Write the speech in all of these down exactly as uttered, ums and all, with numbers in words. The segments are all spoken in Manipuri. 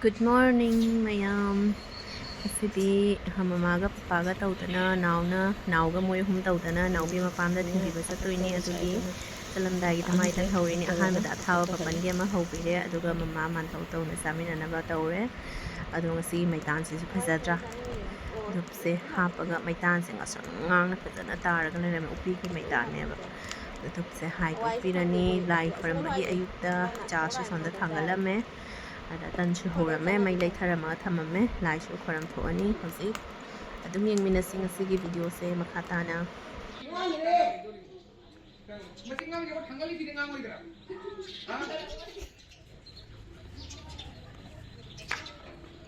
Good morning, ꯃꯌꯥꯝ꯫ ꯉꯁꯤꯗꯤ ꯃꯃꯥꯒ ꯄꯄꯥꯒ ꯇꯧꯗꯅ, ꯅꯥꯎꯅ, ꯅꯥꯎꯒ ꯃꯣꯏ ꯑꯍꯨꯝ ꯇꯧꯗꯅ ꯅꯥꯎꯕꯤ ꯃꯄꯥꯝꯗ ꯊꯤꯟꯕꯤꯕ ꯆꯠꯇꯣꯏꯅꯦ꯫ ꯑꯗꯨꯒꯤ ꯆꯠꯂꯝꯗꯥꯏꯒꯤꯗꯃꯛꯇ ꯍꯧꯔꯤꯅꯤ꯫ ꯑꯍꯥꯟꯕꯗ ꯑꯊꯥꯕ ꯄꯥꯄꯟꯒꯤ ꯑꯃ ꯍꯧꯕꯤꯔꯦ, ꯑꯗꯨꯒ ꯃꯃꯥ ꯃꯥꯟꯇꯧ ꯇꯧꯅ ꯆꯥꯃꯤꯟꯅꯅꯕ ꯇꯧꯔꯦ꯫ ꯑꯗꯣ ꯉꯁꯤꯒꯤ ꯃꯩꯇꯥꯟꯁꯤꯁꯨ ꯐꯖꯗ꯭ꯔꯥ? ꯗꯨꯞꯁꯦ ꯍꯥꯞꯄꯒ ꯃꯩꯇꯥꯟꯁꯦ ꯉꯁꯪ ꯉꯥꯡꯅ ꯐꯖꯅ ꯇꯥꯔꯒ ꯂꯩꯔꯝꯃꯦ꯫ ꯎꯄꯤꯒꯤ ꯃꯩꯇꯥꯟꯅꯦꯕ꯫ ꯑꯗꯣ ꯗꯨꯞꯁꯦ ꯍꯥꯏ ꯇꯧꯕꯤꯔꯅꯤ꯫ ꯂꯥꯏ ꯈꯣꯏꯔꯝꯕꯒꯤ ꯑꯌꯨꯛꯇ ꯆꯥꯁꯨ ꯁꯣꯝꯗ ꯊꯥꯡꯒꯠꯂꯝꯃꯦ꯫ ꯑꯗ ꯇꯟꯁꯨ ꯍꯧꯔꯝꯃꯦ, ꯃꯩ ꯂꯩꯊꯔꯝꯃꯒ ꯊꯝꯃꯝꯃꯦ꯫ ꯂꯥꯏꯁꯨ ꯈꯣꯏꯔꯝ ꯊꯣꯛꯑꯅꯤ꯫ ꯍꯧꯖꯤꯛ ꯑꯗꯨꯝ ꯌꯦꯡꯃꯤꯟꯅꯁꯤ ꯉꯁꯤꯒꯤ ꯚꯤꯗꯤꯑꯣꯁꯦ ꯃꯈꯥ ꯇꯥꯅ꯫ ꯃꯁꯤ ꯉꯥꯡꯗꯦꯕ ꯊꯥꯡꯒꯠꯂꯤꯁꯤꯗꯤ ꯉꯥꯡꯉꯣꯏꯗ꯭ꯔꯥ? ꯍꯥ?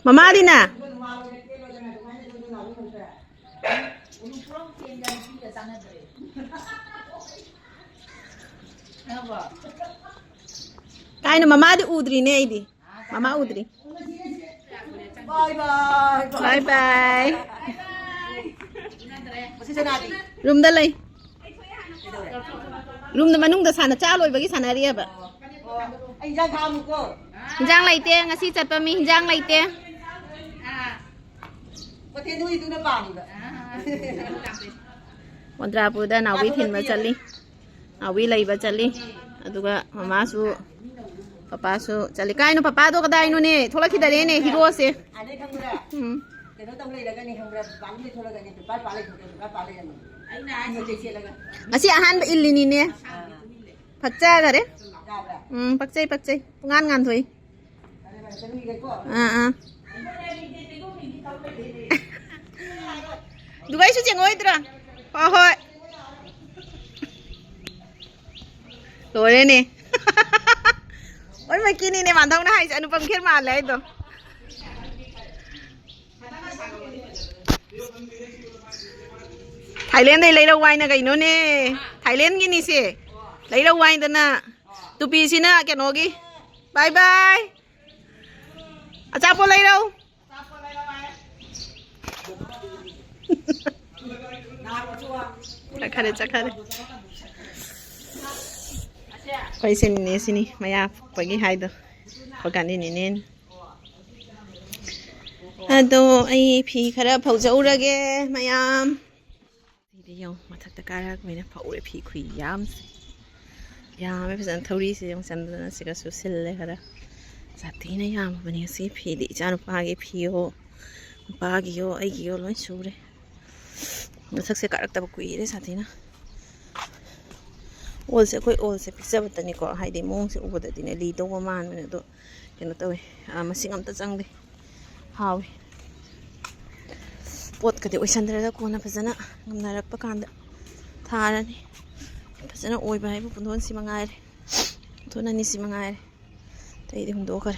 ꯃꯃꯥꯗꯤꯅ? ꯀꯥꯏꯅ ꯃꯃꯥꯗꯤ ꯎꯗ꯭ꯔꯤꯅꯦ ꯑꯩꯗꯤ꯫ ꯃꯃꯥ ꯎꯗ꯭ꯔꯤ꯫ Bye bye. Bye bye. ꯃꯁꯤ ꯁꯅꯥꯗꯤ? ꯔꯨꯝꯗ ꯂꯩ꯫ ꯔꯨꯝꯗ ꯃꯅꯨꯡꯗ ꯁꯥꯟꯅ ꯆꯥ ꯂꯣꯏꯕꯒꯤ ꯁꯥꯟꯅꯔꯤꯑꯕ꯫ ꯑꯣ, ꯑꯩ ꯏꯟꯖꯥꯡ ꯈꯥꯛꯑꯝꯃꯨꯀꯣ꯫ ꯏꯟꯖꯥꯡ ꯂꯩꯇꯦ, ꯉꯁꯤ ꯆꯠꯄ ꯃꯤ ꯏꯟꯖꯥꯡ ꯂꯩꯇꯦ꯫ ꯃꯊꯦꯜ ꯅꯣꯏꯗꯨꯅ ꯄꯥꯝꯃꯤꯕ꯫ ꯃꯣꯟꯗ꯭ꯔꯥꯄꯨꯔꯗ ꯅꯥꯎꯕꯤ ꯊꯤꯟꯕ ꯆꯠꯂꯤ꯫ ꯅꯥꯎꯕꯤ ꯂꯩꯕ ꯆꯠꯂꯤ꯫ ꯑꯗꯨꯒ ꯃꯃꯥꯁꯨ ꯄꯄꯥꯁꯨ ꯆꯠꯂꯤ꯫ ꯀꯥꯏꯅꯣ ꯄꯄꯥꯗꯣ ꯀꯗꯥꯏꯅꯣꯅꯦ? ꯊꯣꯛꯂꯛꯈꯤꯗꯔꯦꯅꯦ ꯍꯤꯔꯣꯁꯦ꯫ ꯑꯗꯩ ꯈꯪꯕ꯭ꯔꯥ? ꯎꯝ꯫ ꯀꯩꯅꯣ ꯇꯧ ꯂꯩꯔꯒꯅꯤ ꯈꯪꯕ꯭ꯔꯥ? ꯄꯥꯛꯂꯝꯗꯩ ꯊꯣꯛꯂꯛꯀꯅꯤ, ꯄꯦꯄꯔ ꯄꯥ ꯂꯩꯊꯣꯛꯀꯅꯤ, ꯄꯦꯄꯔ ꯄꯥ ꯂꯩꯔꯝꯃꯅꯤ꯫ ꯉꯁꯤ ꯑꯍꯥꯟꯕ ꯏꯜꯂꯤꯅꯤꯅꯦ꯫ ꯑꯥ꯫ ꯐꯛꯆꯈꯔꯦ꯫ ꯌꯥꯕ꯭ꯔꯥ? ꯎꯝ, ꯄꯛꯆꯩ, ꯄꯛꯆꯩ꯫ ꯄꯨꯡꯉꯥꯟ ꯉꯥꯟꯊꯣꯛꯏ꯫ ꯑꯗꯨ ꯃꯥꯅ ꯆꯠꯂꯨꯈꯤꯒꯦꯀꯣ꯫ ꯑꯥ, ꯑꯥ꯫ ꯗꯨꯒꯩꯁꯨ ꯆꯦꯡꯉꯣꯏꯗ꯭ꯔꯥ? ꯍꯣꯏ, ꯍꯣꯏ꯫ ꯂꯣꯏꯔꯦꯅꯦ꯫ ꯍꯣꯏ, ꯃꯩꯀꯤꯅꯤꯅꯦ ꯃꯥꯟꯗꯧꯅ ꯍꯥꯏꯁꯦ, ꯑꯅꯨꯄꯝ ꯈꯦꯔ ꯃꯥꯜꯂꯦ ꯍꯥꯏꯗꯣ꯫ ꯊꯥꯏꯂꯦꯟꯗꯩ ꯂꯩꯔꯛꯎ ꯍꯥꯏꯅ ꯀꯩꯅꯣꯅꯦ? ꯊꯥꯏꯂꯦꯟꯒꯤꯅꯤ ꯁꯦ꯫ ꯂꯩꯔꯛꯎ ꯍꯥꯏꯗꯅ꯫ ꯇꯨꯄꯤꯁꯤꯅ ꯀꯩꯅꯣꯒꯤ꯫ Bye bye꯫ ꯑꯆꯥꯄꯣꯠ ꯂꯩꯔꯛꯎ꯫ ꯆꯠꯈꯔꯦ, ꯆꯠꯈꯔꯦ꯫ ꯑꯩꯈꯣꯏ ꯁꯤꯅꯤꯅꯦ, ꯁꯤꯅꯤ ꯃꯌꯥ ꯐꯨꯛꯄꯒꯤ ꯍꯥꯏꯗꯣ꯫ ꯑꯩꯈꯣꯏ ꯀꯥꯟꯗꯤ ꯅꯤꯅꯦꯅꯤ꯫ ꯑꯗꯣ ꯑꯩ ꯐꯤ ꯈꯔ ꯐꯧꯖꯍꯧꯔꯒꯦ ꯃꯌꯥꯝ꯫ ꯁꯤꯗꯤ ꯌꯦꯡꯉꯨ, ꯃꯊꯛꯇ ꯀꯥꯔꯛꯄꯅꯤꯅ ꯐꯧꯔꯦ ꯐꯤ ꯈꯨꯌꯥꯝꯁꯦ꯫ ꯌꯥꯝꯃꯦ ꯐꯖꯅ ꯊꯧꯔꯤꯁꯦ ꯌꯦꯡꯉꯨ, ꯆꯟꯗꯅ ꯁꯤꯒ ꯁꯨꯁꯤꯜꯂꯦ ꯈꯔ꯫ ꯁꯥꯊꯤꯅ ꯌꯥꯝꯃꯕꯅꯤ ꯉꯁꯤ ꯐꯤꯗꯤ꯫ ꯏꯆꯥꯅꯨꯄꯥꯒꯤ ꯐꯤꯌꯣ, ꯅꯨꯄꯥꯒꯤꯌꯣ, ꯑꯩꯒꯤꯌꯣ ꯂꯣꯏ ꯁꯨꯔꯦ꯫ ꯃꯊꯛꯁꯦ ꯀꯥꯔꯛꯇꯕ ꯀꯨꯏꯔꯦ ꯁꯥꯊꯤꯅ꯫ ꯑꯣꯜꯁꯦ, ꯑꯩꯈꯣꯏ ꯑꯣꯜꯁꯦ ꯄꯤꯛꯆꯕꯇꯅꯤꯀꯣ, ꯍꯥꯏꯗꯤ ꯃꯑꯣꯡꯁꯦ ꯎꯕꯗꯗꯤꯅꯦ ꯂꯤꯗꯧꯕ ꯃꯥꯟꯕꯅꯦ, ꯑꯗꯣ ꯀꯩꯅꯣ ꯇꯧꯋꯦ, ꯑꯥ, ꯃꯁꯤꯡ ꯑꯝꯇ ꯆꯪꯗꯦ꯫ ꯍꯥꯎꯋꯦ꯫ ꯄꯣꯠꯀꯗꯤ ꯑꯣꯏꯁꯟꯗ꯭ꯔꯦꯗ, ꯀꯣꯟꯅ ꯐꯖꯅ ꯉꯝꯅꯔꯛꯄ ꯀꯥꯟꯗ ꯊꯥꯔꯅꯤ꯫ ꯐꯖꯅ ꯑꯣꯏꯕ ꯍꯥꯏꯕꯨ ꯄꯨꯟꯗꯣꯟꯁꯤ ꯃꯉꯥꯏꯔꯦ, ꯄꯨꯟꯗꯣꯟ ꯑꯅꯤꯁꯤ ꯃꯉꯥꯏꯔꯦ꯫ ꯑꯇꯩꯗꯤ ꯍꯨꯟꯗꯣꯛꯈ꯭ꯔꯦ꯫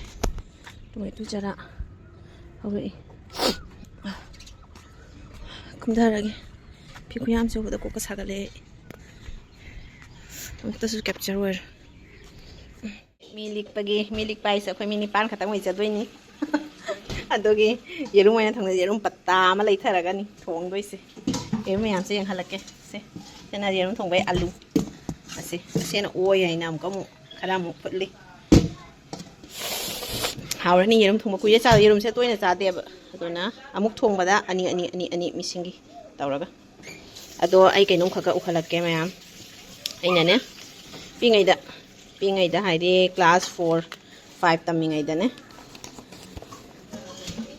ꯇꯣꯃꯦꯇꯣ ꯆꯔꯥ ꯍꯧꯔꯛꯏ꯫ ꯀꯨꯝꯊꯔꯒꯦ꯫ ꯐꯤ ꯈꯨꯌꯥꯝꯁꯦ ꯎꯕꯗ ꯀꯣꯛꯀ ꯁꯥꯒꯠꯂꯦ ꯑꯩ꯫ ꯑꯃꯨꯛꯇꯁꯨ ꯀꯦꯞꯆꯔ ꯑꯣꯏꯔꯣ꯫ ꯃꯤ ꯂꯤꯛꯄꯒꯤ, ꯃꯤ ꯂꯤꯛꯄ ꯍꯥꯏꯁꯦ ꯑꯩꯈꯣꯏ ꯃꯤ ꯅꯤꯄꯥꯟ ꯈꯛꯇꯪ ꯑꯣꯏꯖꯗꯣꯏꯅꯤ꯫ ꯑꯗꯨꯒꯤ ꯌꯦꯔꯨꯝ ꯑꯣꯏꯅ ꯊꯣꯡꯖꯩ꯫ ꯌꯦꯔꯨꯝ ꯄꯠꯇꯥ ꯑꯃ ꯂꯩꯊꯔꯒꯅꯤ ꯊꯣꯡꯗꯣꯏꯁꯦ꯫ ꯌꯦꯔꯨꯝ ꯃꯌꯥꯝꯁꯦ ꯌꯦꯡꯍꯜꯂꯛꯀꯦ꯫ ꯁꯦ, ꯁꯤꯅ ꯌꯦꯔꯨꯝ ꯊꯣꯡꯕꯩ ꯑꯂꯨ꯫ ꯑꯁꯤ, ꯑꯁꯤꯅ ꯑꯣꯏ ꯍꯥꯏꯅ ꯑꯃꯨꯛꯀ ꯑꯃꯨꯛ ꯈꯔ ꯑꯃꯨꯛ ꯐꯨꯠꯂꯤ꯫ ꯍꯥꯎꯔꯅꯤ ꯌꯦꯔꯨꯝ ꯊꯣꯡꯕ꯫ ꯀꯨꯏꯔꯦ ꯆꯥꯗ, ꯌꯦꯔꯨꯝꯁꯦ ꯇꯣꯏꯅ ꯆꯥꯗꯦꯕ꯫ ꯑꯗꯨꯅ ꯑꯃꯨꯛ ꯊꯣꯡꯕꯗ ꯑꯅꯤ, ꯑꯅꯤ, ꯑꯅꯤ, ꯑꯅꯤ ꯃꯤꯁꯤꯡꯒꯤ ꯇꯧꯔꯒ꯫ ꯑꯗꯣ ꯑꯩ ꯀꯩꯅꯣꯝ ꯈꯛ ꯎꯍꯜꯂꯛꯀꯦ ꯃꯌꯥꯝ꯫ ꯑꯩꯅꯅꯦ, ꯄꯤꯛꯉꯩꯗ, ꯄꯤꯛꯉꯩꯗ ꯍꯥꯏꯗꯤ class four, five ꯇꯝꯃꯤꯉꯩꯗꯅꯦ,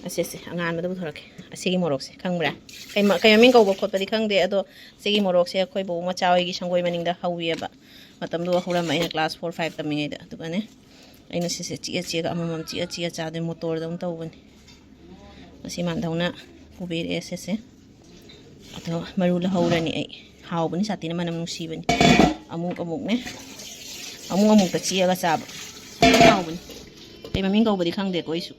ꯑꯁꯤꯁꯦ ꯑꯉꯥꯟꯕꯗ ꯄꯨꯊꯣꯔꯛꯀꯦ꯫ ꯑꯁꯤꯒꯤ ꯃꯣꯔꯣꯛꯁꯦ ꯈꯪꯕ꯭ꯔꯥ? ꯀꯩ ꯃ-, ꯀꯩ ꯃꯃꯤꯡ ꯀꯧꯕ ꯈꯣꯠꯄꯗꯤ ꯈꯪꯗꯦ, ꯑꯗꯣ ꯁꯤꯒꯤ ꯃꯣꯔꯣꯛꯁꯦ ꯑꯩꯈꯣꯏ ꯕꯣꯛ ꯃꯆꯥ ꯍꯣꯏꯒꯤ ꯁꯪꯒꯣꯏ ꯃꯅꯤꯡꯗ ꯍꯧꯋꯦꯕ꯫ ꯃꯇꯝꯗꯨꯗ ꯍꯧꯔꯝꯕ, ꯑꯩꯅ class four, five ꯇꯝꯃꯤꯉꯩꯗ꯫ ꯑꯗꯨꯒꯅꯦ, ꯑꯩꯅ ꯁꯤꯁꯦ ꯆꯤꯛꯑ ꯆꯤꯛꯑꯒ, ꯑꯃꯃꯝ ꯆꯤꯛꯑ ꯆꯤꯛꯑ ꯆꯥꯗꯣꯏ, ꯃꯣꯇꯣꯔꯗꯧꯅ ꯇꯧꯕꯅꯤ꯫ ꯉꯁꯤ ꯃꯥꯟꯗꯧꯅ ꯄꯨꯕꯤꯔꯛꯑꯦ ꯁꯤꯁꯦ꯫ ꯑꯗꯣ ꯃꯔꯨ ꯂꯧꯍꯧꯔꯅꯤ ꯑꯩ꯫ ꯍꯥꯎꯕꯅꯤ ꯁꯥꯊꯤꯅ, ꯃꯅꯝ ꯅꯨꯡꯁꯤꯕꯅꯤ꯫ ꯑꯃꯨꯛ ꯑꯃꯨꯛꯅꯦ, ꯑꯃꯨꯛ ꯑꯃꯨꯛꯇ ꯆꯤꯛꯑꯒ ꯆꯥꯕ꯫ ꯍꯥꯎꯕꯅꯤ꯫ ꯀꯩ ꯃꯃꯤꯡ ꯀꯧꯕꯗꯤ ꯈꯪꯗꯦꯀꯣ ꯑꯩꯁꯨ꯫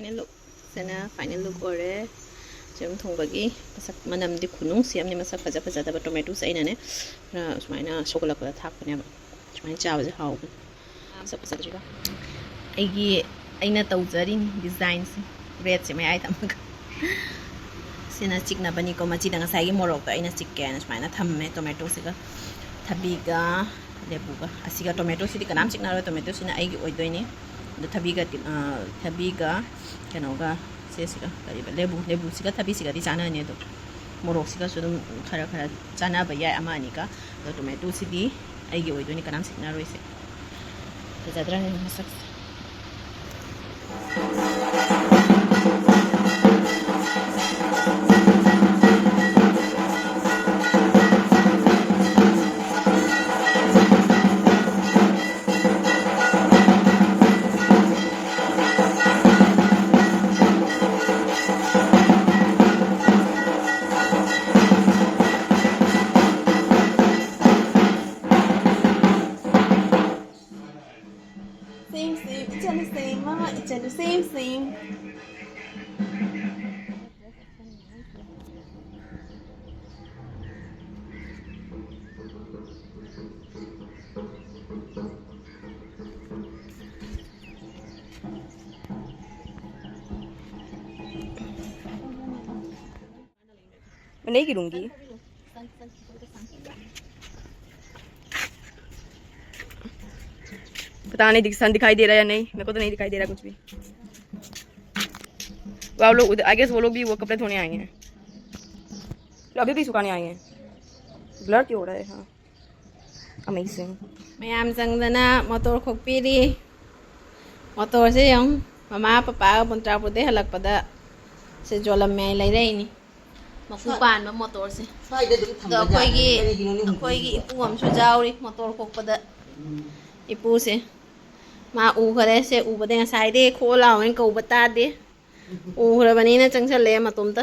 Final look ꯁꯤꯅ final look ꯑꯣꯏꯔꯦ꯫ ꯆꯦꯔꯨꯝ ꯊꯣꯡꯕꯒꯤ ꯃꯁꯛ ꯃꯅꯝꯗꯤ ꯈꯨꯅꯨꯡꯁꯤ ꯑꯃꯅꯤ꯫ ꯃꯁꯛ ꯐꯖ ꯐꯖꯗꯕ tomatoes ꯑꯩꯅꯅꯦ ꯈꯔ ꯁꯨꯃꯥꯏꯅ ꯁꯧꯒꯠꯂꯛꯄꯗ ꯊꯥꯛꯄꯅꯦꯕ꯫ ꯁꯨꯃꯥꯏꯅ ꯆꯥꯕꯁꯦ ꯍꯥꯎꯕꯅꯤ꯫ ꯃꯁꯛ ꯐꯖꯕꯁꯤꯒ꯫ ꯑꯩꯒꯤ, ꯑꯩꯅ ꯇꯧꯖꯔꯤꯅꯤ designꯁꯦ꯫ Breadꯁꯦ ꯃꯌꯥꯏ ꯊꯝꯃꯒ꯫ ꯁꯤꯅ ꯆꯤꯛꯅꯕꯅꯤꯀꯣ꯫ ꯃꯆꯤꯗ ꯉꯁꯥꯏꯒꯤ ꯃꯣꯔꯣꯛꯇꯣ ꯑꯩꯅ ꯆꯤꯛꯀꯦꯅ ꯁꯨꯃꯥꯏꯅ ꯊꯝꯃꯦ꯫ Tomatoꯁꯤꯒ, ꯊꯕꯤꯒ, ꯂꯦꯕꯨꯒ꯫ ꯑꯁꯤꯒ tomatoꯁꯤꯗꯤ ꯀꯅꯥꯝ ꯆꯤꯛꯅꯔꯣꯏ, tomatoꯁꯤꯅ ꯑꯩꯒꯤ ꯑꯣꯏꯗꯣꯏꯅꯤ꯫ ꯑꯗꯣ ꯊꯕꯤꯒ ꯇꯤ-, ꯑ, ꯊꯕꯤꯒ ꯀꯩꯅꯣꯒ, ꯁꯤꯁꯤꯒ, ꯀꯔꯤꯕ, ꯂꯦꯕꯨ, ꯂꯦꯕꯨꯁꯤꯒ ꯊꯕꯤꯁꯤꯒꯗꯤ ꯆꯥꯅꯅꯤ꯫ ꯑꯗꯣ ꯃꯣꯔꯣꯛꯁꯤꯒꯁꯨ ꯑꯗꯨꯝ ꯈꯔ ꯈꯔ ꯆꯥꯅꯕ ꯌꯥꯏ ꯑꯃ ꯑꯅꯤꯒ꯫ ꯑꯗꯣ tomatoꯁꯤꯗꯤ ꯑꯩꯒꯤ ꯑꯣꯏꯗꯣꯏꯅꯤ, ꯀꯅꯥꯝ ꯆꯤꯛꯅꯔꯣꯏꯁꯦ꯫ ꯐꯖꯗ꯭ꯔꯥ ꯌꯦꯡꯉꯨ ꯃꯁꯛꯁꯦ꯫ Same, same. ꯏꯆꯟ, same. ꯃꯃꯥ, ꯏꯆꯟ, same, same. मैं नहीं गिरूंगी। पता नहीं दिख-, सन दिखाई दे रहा है या नहीं, मेरे को तो नहीं दिखाई दे रहा कुछ भी। वो लोग उधर, I guess वो लोग भी वो कपड़े धोने आए हैं। तो अभी भी सुखाने आए हैं। Blur क्यों हो रहा है? हाँ। Amazing. ꯃꯌꯥꯝ ꯆꯪꯗꯅ ꯃꯣꯇꯣꯔ ꯈꯣꯛꯄꯤꯔꯤ꯫ ꯃꯣꯇꯣꯔꯁꯦ ꯌꯦꯡꯉꯨ, ꯃꯃꯥ ꯄꯄꯥꯒ ꯃꯣꯟꯇ꯭ꯔꯥꯄꯨꯔꯗꯩ ꯍꯜꯂꯛꯄꯗ ꯁꯦ ꯖꯣꯂꯝꯃꯦ ꯍꯥꯏ ꯂꯩꯔꯛꯏꯅꯤ꯫ ꯃꯀꯨ ꯁ꯭ꯋꯥꯏ-, ꯄꯥꯟꯕ ꯃꯣꯇꯣꯔꯁꯦ꯫ ꯁ꯭ꯋꯥꯏꯗ ꯑꯗꯨꯝ ꯑꯗꯣ ꯊꯝꯕ ꯑꯩꯈꯣꯏꯒꯤ, ꯌꯥꯕꯅꯤ꯫ ꯀꯔꯤꯒꯤꯅꯣꯅꯦ ꯑꯩꯈꯣꯏꯒꯤ ꯍꯨꯟꯗꯣꯛꯏꯁꯦ? ꯏꯄꯨ ꯑꯃꯁꯨ ꯌꯥꯎꯔꯤ ꯃꯣꯇꯣꯔ ꯈꯣꯛꯄꯗ꯫ ꯎꯝ꯫ ꯏꯄꯨꯁꯦ꯫ ꯃꯥ ꯎꯈꯔꯦ, ꯁꯦ ꯎꯕꯗꯩ ꯉꯁꯥꯏꯗꯩ ꯈꯣꯛꯑꯣ ꯂꯥꯛꯑꯣꯅ ꯀꯧꯕ ꯇꯥꯗꯦ꯫ ꯎꯈ꯭ꯔꯕꯅꯤꯅ ꯆꯪꯁꯜꯂꯛꯑꯦ ꯃꯇꯣꯝꯇ꯫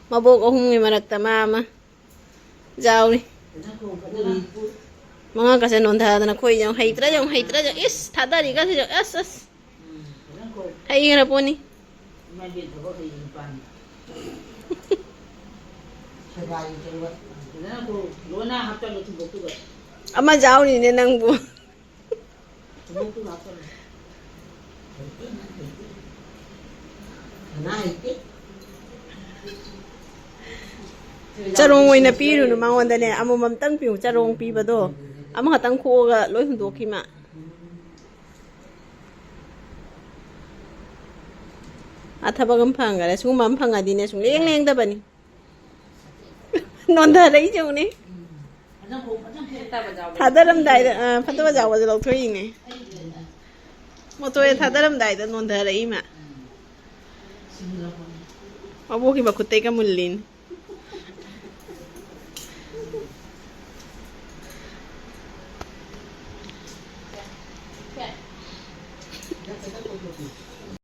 ꯃꯕꯣꯛ ꯑꯍꯨꯝꯒꯤ ꯃꯔꯛꯇ ꯃꯥ ꯑꯃ ꯌꯥꯎꯔꯤ꯫ ꯃꯉꯛꯀꯁꯦ ꯅꯣꯟꯊꯗꯅ ꯈꯣꯏ ꯌꯦꯡꯉꯨ, ꯍꯩꯇ꯭ꯔꯥ ꯌꯦꯡꯉꯨ, ꯍꯩꯇ꯭ꯔꯥ ꯌꯦꯡꯉꯨ꯫ ꯏꯁ, ꯊꯥꯗꯔꯤꯒꯁꯦ ꯌꯦꯡꯉꯨ, ꯑꯁ, ꯑꯁ꯫ ꯍꯩꯈ꯭ꯔ ꯄꯣꯠꯅꯤ꯫ ꯏꯃꯥ ꯏꯕꯦꯟ ꯊꯕꯛ ꯍꯩꯕ ꯅꯨꯄꯥꯅꯤ꯫ ꯁꯦꯕꯥꯒꯤ ꯆꯪꯕ꯫ ꯐꯖꯅ ꯀꯣ ꯂꯣꯟꯅ ꯍꯥꯞꯆꯜꯂꯣ ꯊꯨꯝꯕꯣꯛꯇꯨꯒ꯫ ꯑꯃ ꯌꯥꯎꯔꯤꯅꯦ ꯅꯪꯕꯨ꯫ ꯊꯨꯝꯕꯣꯛꯇꯨꯒ ꯍꯥꯞꯆꯜꯂꯣ꯫ ꯁꯅꯥ ꯍꯩꯇꯦ꯫ ꯆꯔꯣꯡ ꯑꯣꯏꯅ ꯄꯤꯔꯨꯅꯨ ꯃꯉꯣꯟꯗꯅꯦ, ꯑꯃꯃꯝꯇꯪ ꯄꯤꯌꯨ꯫ ꯆꯔꯣꯡ ꯄꯤꯕꯗꯣ ꯑꯃꯈꯛꯇꯪ ꯈꯣꯛꯑꯒ ꯂꯣꯏ ꯍꯨꯟꯗꯣꯛꯈꯤ ꯃꯥ꯫ ꯑꯥ, ꯊꯕꯛ ꯑꯃ ꯐꯪꯈꯔꯦ꯫ ꯁꯤꯒꯨꯝꯕ ꯑꯃ ꯐꯪꯉꯗꯤꯅꯦ ꯁꯨꯡꯂꯦꯡ ꯂꯦꯡꯗꯕꯅꯤ꯫ ꯅꯣꯟꯊꯔꯛꯏꯁꯦ ꯌꯦꯡꯉꯨꯅꯦ꯫ ꯊꯥꯗꯔꯝꯗꯥꯏꯗ ꯑ, ꯐꯠꯇꯕ ꯌꯥꯎꯕꯁꯦ ꯂꯧꯊꯣꯛꯏꯅꯦ꯫ ꯃꯣꯇꯣꯔ ꯊꯥꯗꯔꯝꯗꯥꯏꯗ ꯅꯣꯟꯊꯔꯛꯏ ꯃꯥ꯫ ꯃꯕꯣꯛꯀꯤ ꯃꯈꯨꯠꯇꯩꯒ ꯃꯨꯜꯂꯤꯅꯦ꯫